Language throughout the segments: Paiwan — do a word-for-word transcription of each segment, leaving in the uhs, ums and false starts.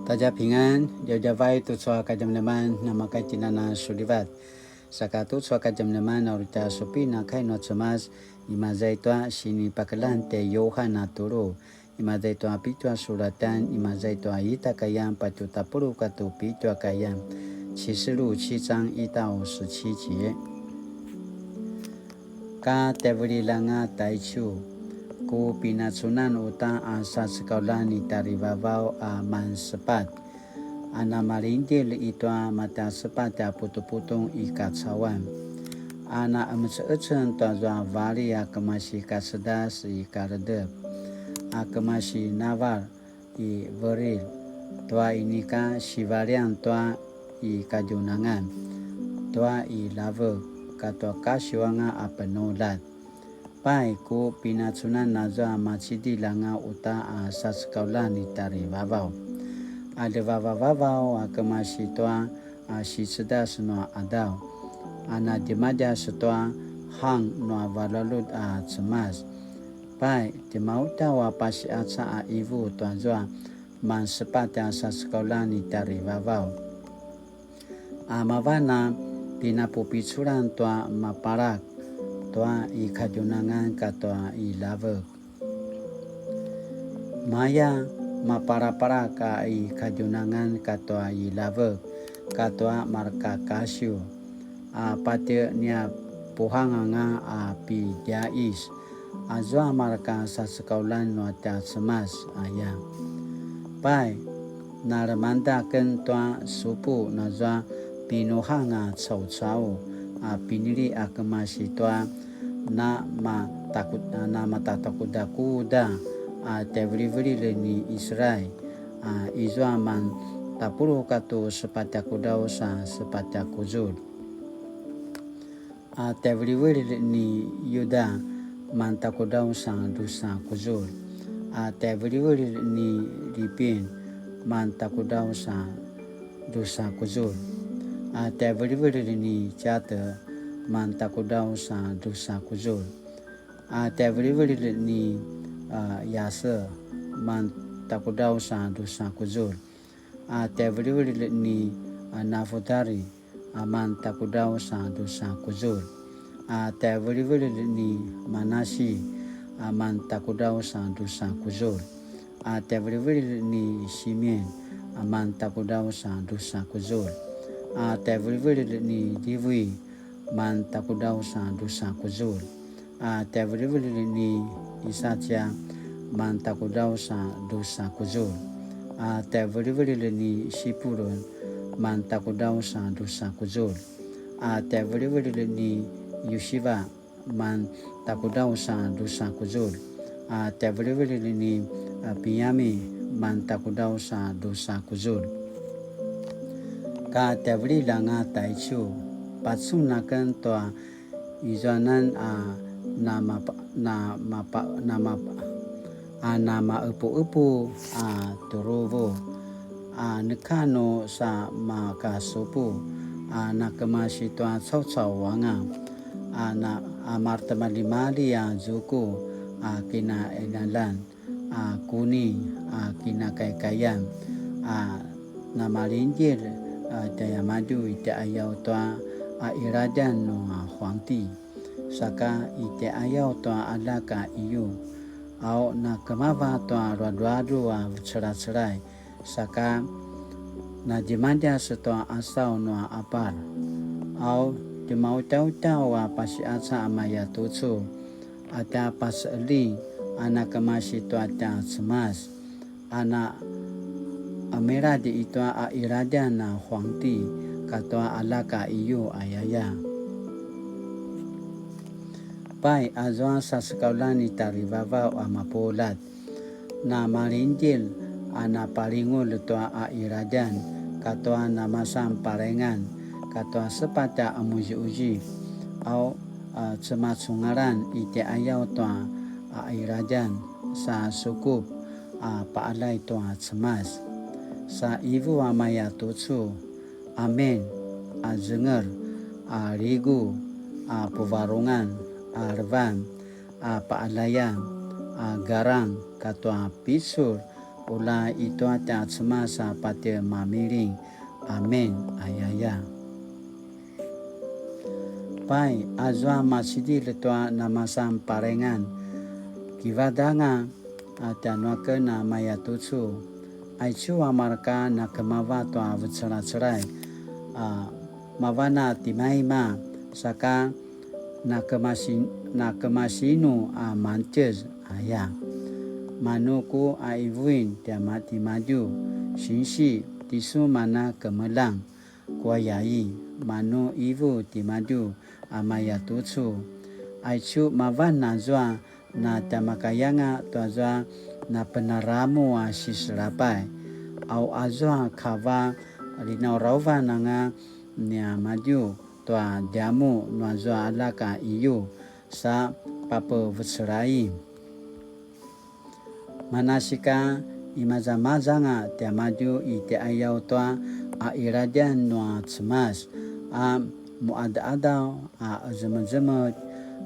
大家平安, djavadjavay tucu a kadjamadjaman, namakaitinana sulivat. Saka tucu a kadjamadjaman, a uri tja supin a kai nua Cemas, imaza i tua sinipakeljang tjai Yuhan a tulu, imaza i tua pitju a sulatan, imaza i tua ita kayan, patju tapuluq katua pitju a kayan. 啟示錄七章一到十七節. Ka tjaivililj anga taicu, ku pinacunan uta a sacekauljan ni tjarivavaw a mansepat, a namaljingdjelj i tua matjasepatj a putuputung i kacauan, a na emececeng tua zua vali a kemasi kacedas i kaledep, a kemasi navalj i verilj, tua inika sivalian tua i kadjunangan, tua i ljavek, katua kasiw anga a penuljat. Pai, ku pinacunan azua macidilj anga uta a sacekauljan ni tjarivavaw. A ljevavavavaw a kemasi tua a sicedas nua qadaw, a na djemadjas tua hang nua valjualjut a Cemas. Pai, tjemautjaw a pasiqaca a ivu tuazua mansepatj a sacekauljan ni tjarivavaw, a mavan a pinapupiculan tua mapalak tua i kadjunangan katua i ljavek. Maya mapalapalak a i kadjunangan katua i ljavek, katua marka kasiw, a patje nia puhanganga a pidjaqis, azua marka sacekauljan nua tja Cemas aya. Pai, na lemangeda aken tua supu nazua pinuhang a caucau, a pinili a kemasi tua namataku-, a namatatakudakuda a tjaivilivililj ni Israil, a izua mantapuluq katua sepatj a kudaw sa sepatj a kuzulj. A tjaivilivililj ni Yuda mantakudaw sa drusa kuzulj. A tjaivilivililj ni Lipin mantakudaw sa drusa kuzulj. A tjaivilivililj ni Tjate mantakudaw sa drusa kuzulj. A tjaivilivililj ni, a, Yase mantakudaw sa drusa kuzulj. A tjaivilivililj ni, a, Nafutali a mantakudaw sa drusa kuzulj. A tjaivilivililj ni Manasi a mantakudaw sa drusa kuzulj. A tjaivilivililj ni Simeon a mantakudaw sa drusa kuzulj. A tjaivilivililj ni Livui mantakudaw sa drusa kuzulj. A tjaivilivililj ni Isacia mantakudaw sa drusa kuzulj. A tjaivilivililj ni Sipulun mantakudaw sa drusa kuzulj. A tjaivilivililj ni Yusiva mantakudaw sa drusa kuzulj. A tjaivilivililj ni, a, Piyami mantakudaw sa drusa kuzulj. Ka tjaivililj anga taicu, pacun aken tua izuanan a namapa-, namapa-, namapa-, a namaepuepu a tjuruvu, a neka nu sa makasupu, a nakemasi tua caucau anga, a na-, a maretimaljimalji a zuku, a kinainaljan, a kuni, a kinakaikaian, a namaljingdjelj, a tjaiamadju i tjaiqayaw tua a qiladjan nua huangti, saka i tjaiqayaw tua aljak a iyu, au nakemava tua ruadruadru a vecelacelay, saka na djemadjas tua asaw nua apar. Au, djemautjautjau a pasiqaca a maya tucu, a tja paseqeljing a nakemasi tua tja Cemas, a na qemiladj i tua a qiladjan a huangti katua aljak a iyu ayaya. Pai, azua sasekauljan i tjarivavaw a mapuljat, na malingdjelj a na palingulj tua a qiladjan katua namasan parengan katua sepatj a qemuziquzip, au, a, cemacungalan i tjaiqayaw tua a qiladjan sa sukup a paqaljay tua Cemas. Sa ivu a maya tucu, amin, a zenger, a ligu, a puvarungan, a levan, a paqaljayan, a garang katua picul ula i tua tja Cemas a patje mamiling. Amen. Ayaya. Pai, azua macidilj tua namasan parengan, kivadanga a tjanuaken a mayatucu. Aicu a marka nakemava tua vecelacelay a mavan a timaima, saka nakemasi-, nakemasinu a mantjez aya. Manu ku a ivuin tiamadju, sinsi, tisun mana kemeljang, kuayai, manu ivu timadju a mayatucu. Aicu mavan azua na tjamakayanga tuazua napenaramu a siselapay. Au azua kava linaurauvan anga niamadju tua djamuq nuazua aljak a iyu sa papevecelay. Manasika imazamazanga tiamadju i tjaiyaw tua a iladjan nua Cemas a muqadaqadaw a qezemezemetj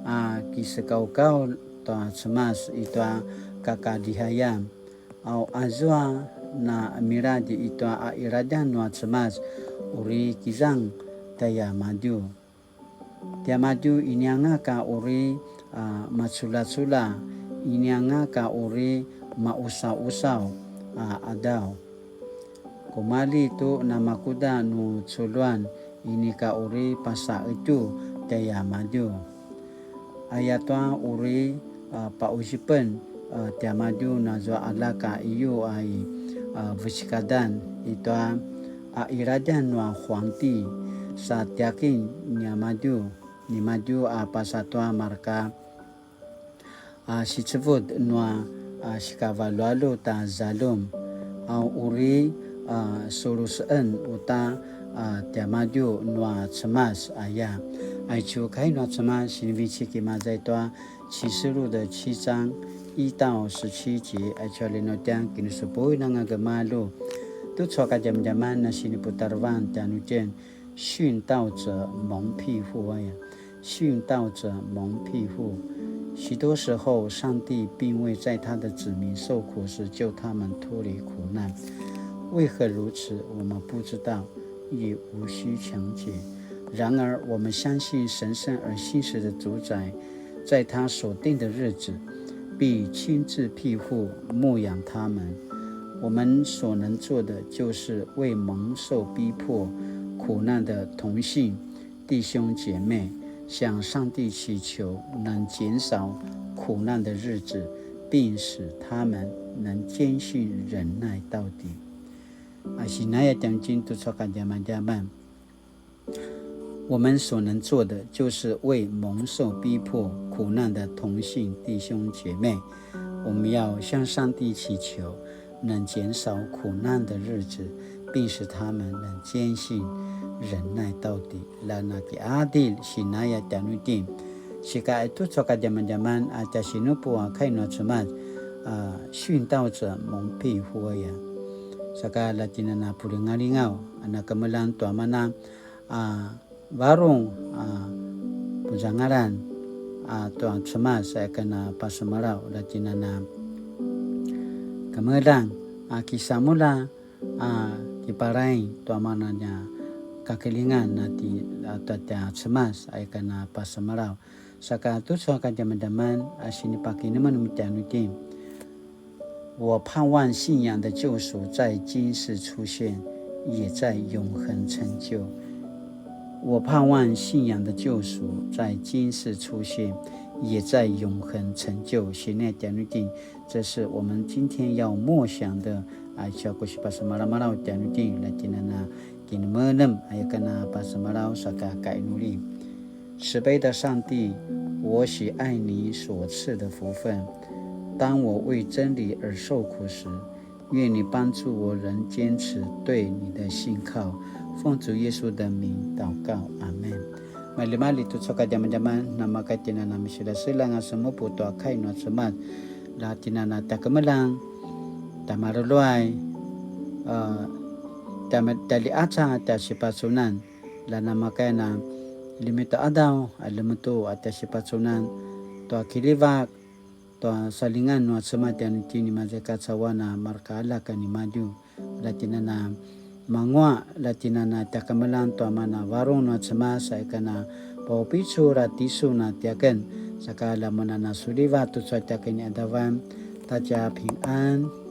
a kisekaukaulj tua Cemas i tua kakalihayan. Au azua na miladj i tua a iladjan nua Cemas uri kizang tjaiamadju. Tiamadju inianga ka uri a maculacula, inianga ka uri maqusauqusau a qadaw. Kumalji tu namakuda nu culjuan inika uri pasaqetju tjaiamadju. Ayatua uri a paquzipen a tiamadju nazua aljak a iyu a i a vecekadan i tua a iladjan nua huangti sa tiaken niamadju nimadju a pasa tua marka a sicevud nua a sikavalualu ta zaljum a uri a suluseqen uta a tiamadju nua Cemas aya. Aicu kai nua Cemas sinivecik imaza i tua 啟示錄的七章一到十七節, aicu a linautjan kinusupuin anga gemalju. Tucu a kadjamadjaman na siniputarevan tjanuitjen, 殉道者蒙庇護 aya. 殉道者蒙庇護。許多時候，上帝並未在他的子民受苦時救他们脫離苦难。為何如此，我們不知道，也無需強解。然而，我們相信神聖而信實的主宰，在他所定的日子，必親自庇護、牧養他們。我們所能做的，就是為蒙受逼迫、苦難的同信 弟兄姐妹，向上帝祈求，能減少苦難的日子，並使他們能堅信忍耐到底。A sinaya tjanuitjen tucu a kadjamadjaman. 我們所能做的，就是為蒙受逼迫、苦難的同信弟兄姐妹，我們要向上帝祈求， 能減少苦難的日子，並使他們能堅信忍耐到底。Lana kiadil sinaya tjanuitjen. Sika itu tucu a kadjamadjaman a tja sinupu a kai nua Cemas, a, 殉道者蒙庇護 aya. Saka la tjinana pulingalingaw, a na kemeljang tua mana, a, varung a puzangalan a tua Cemas aya ken a pasemalaw, la tjinana kemeljang a kisamulja a kiparaing tua mana nia kakilingan a ti a tua tja Cemas aya ken a pasemalaw. Saka tucu a kadjamadjaman a sinipakinemenem tjanuitjen. 我盼望信仰的救赎在今世出现，也在永恒成就。我盼望信仰的救赎在今世出现，也在永恒成就。Sini tjanuitjen, 这是我们今天要默想的。A, aicu a ku sipasemalamalaw tjanuitjen, la tjinana kinemenem aya ken a pasemalaw saka kainuli. 慈悲的上帝，我喜爱你所赐的福分。当我为真理而受苦时，愿你帮助我仍坚持对你的信靠。奉主耶稣的名祷告，阿们。Maljimalji tucu a kadjamadjaman, namakatjinana misilasilanga semupu tua kai nua Cemas, la tjinana tja kemeljang, tja maruljuay, a, tja me-, tja liaca tja sipacunan, la namakaya na ljemita qadaw a ljemita a tja sipacunan tua kiljivak, tua salingan nua Cemas tjanuitjen i maza i kacauan a marka aljak nimadju. La tjen a na manguaq, la tjen a na tjakemeljang tua mana varung nua Cemas, sa ika na paupicul a tisun a tiaken, saka la mun a na suliva tucu a tiaken i adavan, ta tja pingan.